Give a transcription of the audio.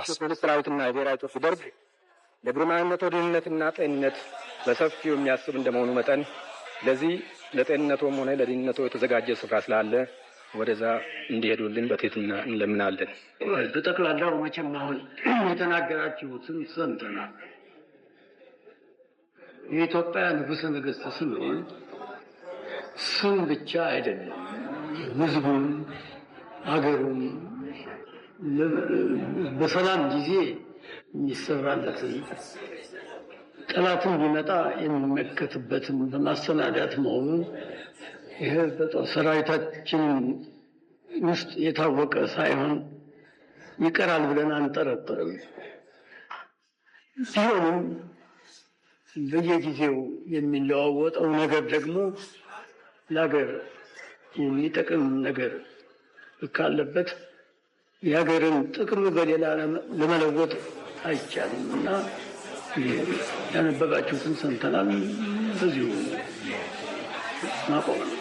us. ፖሊስ ሰራዊትና የብሔራዊ ጦር ደርግ ለግርማዊነቶ ደህንነትና ጤንነት በሰፊው የሚያስብ እንደመሆኑ መጠን ለዚህ ለጤንነቶም ሆነ ለደህንነቶ የተዘጋጀ ስፍራ ስላለ ወደዛ እንዲሄዱልን በትህትና እንለምናለን። በጠቅላላው መቼም አሁን የተናገራችሁትን ሰምተናል። የኢትዮጵያ ንጉሠ ነገሥት ስንሆን ስም ብቻ አይደለም፣ ሕዝቡም አገሩም በሰላም ጊዜ የሚሰራለትን ጠላትን ቢመጣ የሚመከትበትን በማሰናዳት መሆኑን ይህ በጦር ሰራዊታችን ውስጥ የታወቀ ሳይሆን ይቀራል ብለን አንጠረጥርም። ቢሆንም በየጊዜው የሚለዋወጠው ነገር ደግሞ ለሀገር የሚጠቅም ነገር ካለበት የሀገርን ጥቅም በሌላ ለመለወጥ አይቻልም እና ያነበባችሁትን ሰምተናል። በዚሁ ማቆም ነው።